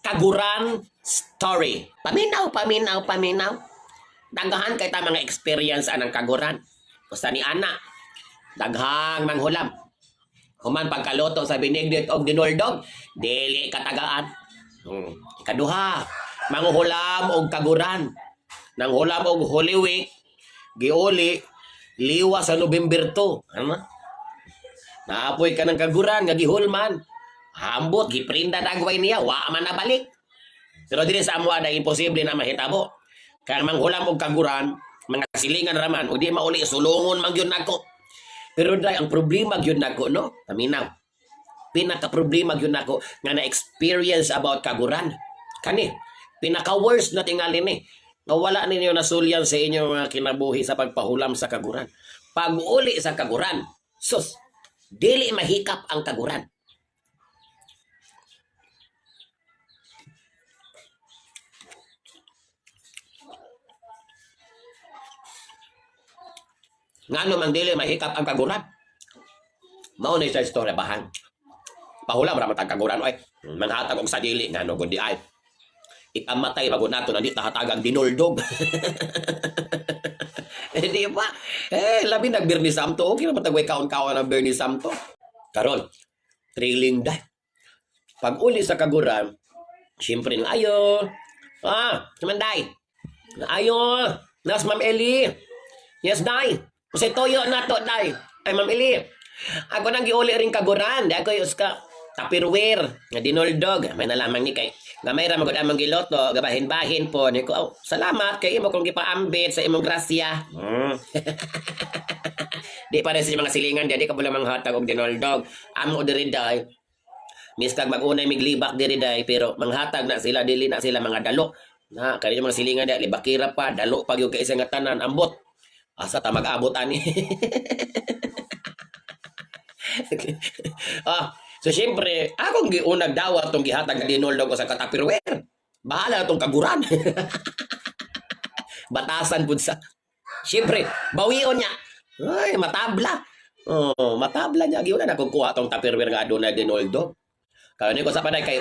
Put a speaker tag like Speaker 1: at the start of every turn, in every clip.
Speaker 1: Kaguran story. Paminaw, paminaw, paminaw. Daghan kay ta mga experience anang kaguran. Basta ni ana, daghang manghulam. Human pagkaluto sa binignit og dinoldog, dili katagaan. Ikaduha, manguhulam og kaguran. Nanghulam og Holy Week, giuli, liwa sa November 2. Ano? Naapoy ka ng kaguran, nga gihulman. Hambot, giprinda dagway niya, wa man nabalik. Pero dili sa amuha na imposible na mahitabo. Kaya manghulam og kaguran, mga silingan raman, o di mauli, sulungon man gyud nako. Pero dai ang problema gyud nako, no? Paminaw. Pinaka problema gyud nako nga na-experience about kaguran. Kani, pinaka worst na tingali ni. Nga wala ninyo nasulyan sa inyong mga kinabuhi sa pagpahulam sa kaguran. Pag-uli sa kaguran, sus, dili mahikap ang kaguran. Ngano man dili mahikap ang kaguran? Mao ni sa istorya bahan. Pahulam ra man tag kaguran oy. Manhatag og sa dili ngano gud di ay. Ikamatay bago nato na di tahatag ang dinoldog. Eh, di ba? Eh, labi nag Bernie Samto. Okay na tagway kaon-kaon ang Bernie Samto. Karon, thrilling day. Pag uli sa kaguran, siyempre ng ayo. Ah, kumanday. Ayo, nas Ma'am Eli. Yes, day. Kasi toyo na to, day. Ay, Ma'am Eli. Ako nang giuli rin kaguran. Di ako yus ka tapirware nga dinoldog. May nalaman ni kay gamay ra magud among giloto, gabahin-bahin po. Ni ko, oh, salamat kay imo kung gipaambit sa imong grasya. Di pa rin sa mga silingan, di ka pala manghatag og dinoldog. Amo diri day. Miskag mag-unay miglibak diri day, pero manghatag na sila, dili na sila mga dalo. Na, kaya yung mga silingan di, libakira pa, dalo pa gyud kay isa nga tanan, ambot. Asa ta mag-abot ani. Ah, so syempre, akong giunag dawat tong gihatag nga dinoldog ko sa katapirware. Bahala na tong kaguran. Batasan pud sa. Syempre, bawion niya. Ay, matabla. Oh, matabla niya. Giuna na kung kuha tong tupperware nga adunay dinoldog. Kaya ko sa panay kay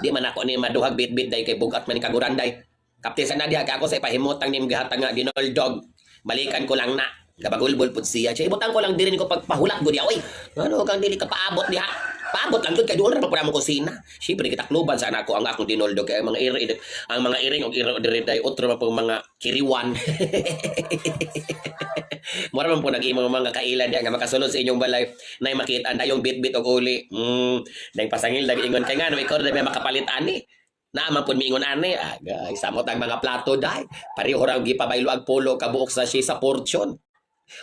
Speaker 1: di man ako ni maduhag bit-bit day kay bugat man ni kaguran day. Kapti sa nadia kay ako sa ipahimutang nim gihatag nga dinoldog. Balikan ko lang na. Gabagulbol pud siya. Siya ibutang ko lang diri ko pagpahulat gud oy. Ano kang dili ka paabot diha? Paabot lang gud kay doon ra pa pud among kusina. Siyempre gitakluban sa anak ko ang akong dinoldog kay ang mga iri ang mga iring og iro diri day otro man pong mga kiriwan. Mura man po nag-imong mga kailan diha nga makasulod sa inyong balay nay makita na yung bit-bit og uli. Dahil pasangil dag ingon kay ngano ikaw ra makapalit ani. Naa man pud miingon ani, ah, guys, samot ang mga plato dai. Pareho ra og gipabaylo ag pulo ka buok sa siya sa portion.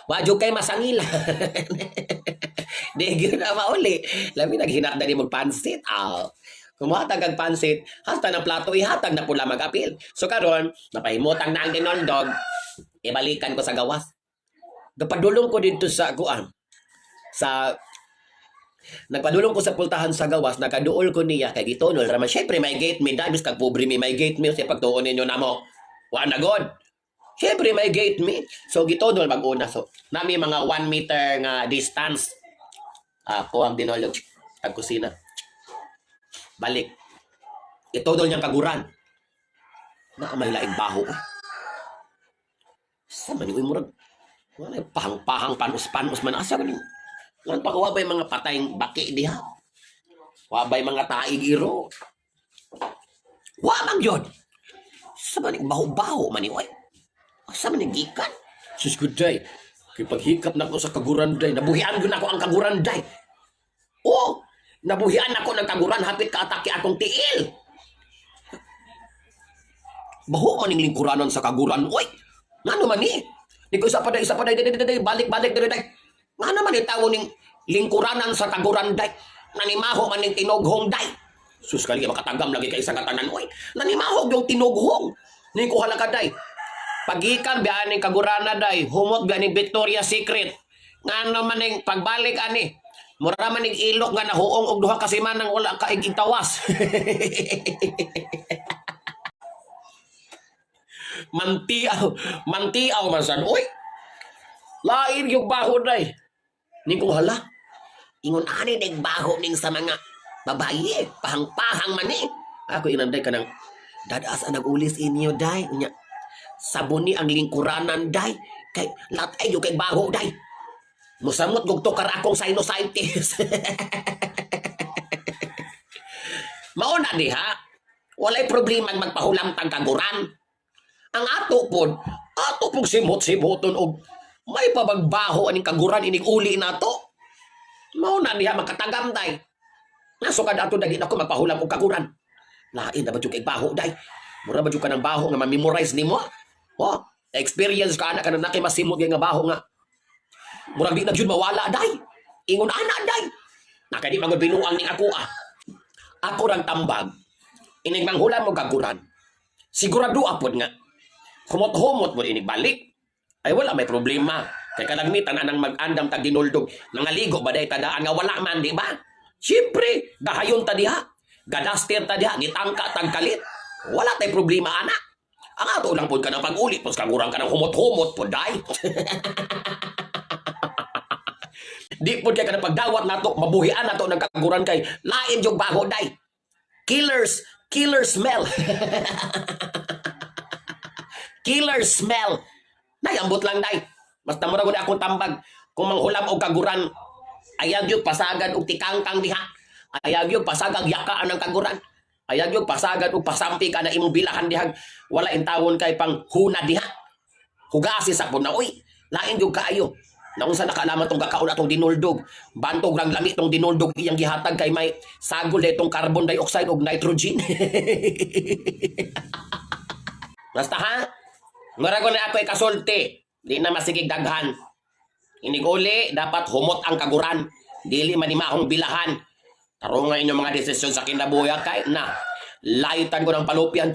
Speaker 1: Wa jud kay masangil. Di gyud na mauli. Labi naghinatdan nimo pansit. Ah. Kumuhatag ang pansit, hasta ng plato ihatag na pula mag-apil. So karon, napahimutang na ang dinoldog, ibalikan ko sa gawas. Gapadulong ko dito sa kuan. Sa nagpadulong ko sa pultahan sa gawas, nakaduol ko niya kay gitunol raman. Syempre may gate me, dami kag pobre mi, may gate me sa pagtuon ninyo namo. Wa na god. Syempre may gate me. So gitunol mag-una so nami mga 1 meter nga distance. Ako ang dinoldog tag kusina. Balik. Itunol niyang kaguran. Na may laing baho. Sa man uy murag wala pahang-pahang panus-panus man asa gani. Lan pa wa bay mga patayng baki diha. Wa bay mga taig iro. Wa man gyud. Sa man baho-baho man ni oy. Asa man ni gikan? Sus good day. Kay paghikap nako sa kaguran day, nabuhian gyud nako ang kaguran day. Oh, nabuhian nako ng kaguran hapit ka atake akong tiil. Baho man ning lingkuranan sa kaguran oy. Ngano man ni? Di ko isa pa day, day, day, day, balik balik day, day. Ngano man itawo ning lingkuranan sa kaguran day? Nanimaho man ning tinughong day. Sus kali makatagam lagi kay isang katanan oy. Nanimahog yung tinughong. Ning ko halaka day. Pagikan biya ning kagurana day, humot biya ning Victoria Secret. Ngano man ning pagbalik ani? Mura man ning ilok nga nahuong og duha ka semanang wala ka tawas. Mantiaw, mantiaw man sad. Oy. Lain yung baho day. Ning ko hala. Ingon ani ning baho ning sa mga babaye, pahang-pahang man ni. Ako inanday kanang dadaas ang nag-ulis inyo, day. Unya, sabon ni ang lingkuranan, day. Kay lat ay kay baho, day. Musamot gug tukar akong sinusitis. Mao na diha. Walay problema ang magpahulam tang kaguran. Ang ato pod, ato pong simhot-simhoton og may pabagbaho aning kaguran inig uli nato. Mao na diha makatagam, day. Nasukad ato dali na ko magpahulam og kaguran. Lain na ba jud kay baho, day? Mura ba jud ka ng baho nga ma-memorize nimo? Oh, experience ka ana kanang nakay masimot nga baho nga. Murag di na jud mawala, day. Ingon ana, day. Nakadi man gud binuang ning ako ah. Ako rang tambag. Inig manghulam mo kaguran. Sigurado apod nga. Humot-humot mo inig balik. Ay wala may problema. Kay kalagmitan anang mag-andam tag dinuldog. Nangaligo ba day tadaan nga wala man, di ba? Siyempre, gahayon ta diha. Gadaster ta diha, ngitangka tag kalit. Wala tay problema ana. Ang ato lang pod ka ng pag-ulit, pos kagurang ka ng humot-humot pod, day. Di pod kay ka ng pagdawat nato, mabuhian nato ng kaguran kay lain yung baho, day. Killers, killer smell. Killer smell. Day, ambot lang, day. Basta mura gud akong tambag. Kung manghulam og kaguran, ayag yung pasagad og tikangkang diha. Ayag yung pasagag yakaan ang kaguran. Ayag yung pasagad og pasampi ka na imong bilahan diha. Wala intawon kay pang huna diha. Hugasi sa na uy. Lain yung kaayo. Naunsa nakaalaman tong kakaon atong dinuldog. Bantog rang lami tong dinuldog iyang gihatag kay may sagol itong carbon dioxide og nitrogen. Basta ha, mura ko na ako ikasulti. Di na masigig daghan. Iniguli, dapat humot ang kaguran. Dili man mahong bilahan. Tarungan inyong mga desisyon sa kinabuhi kay na. Laytan ko ng palupyan.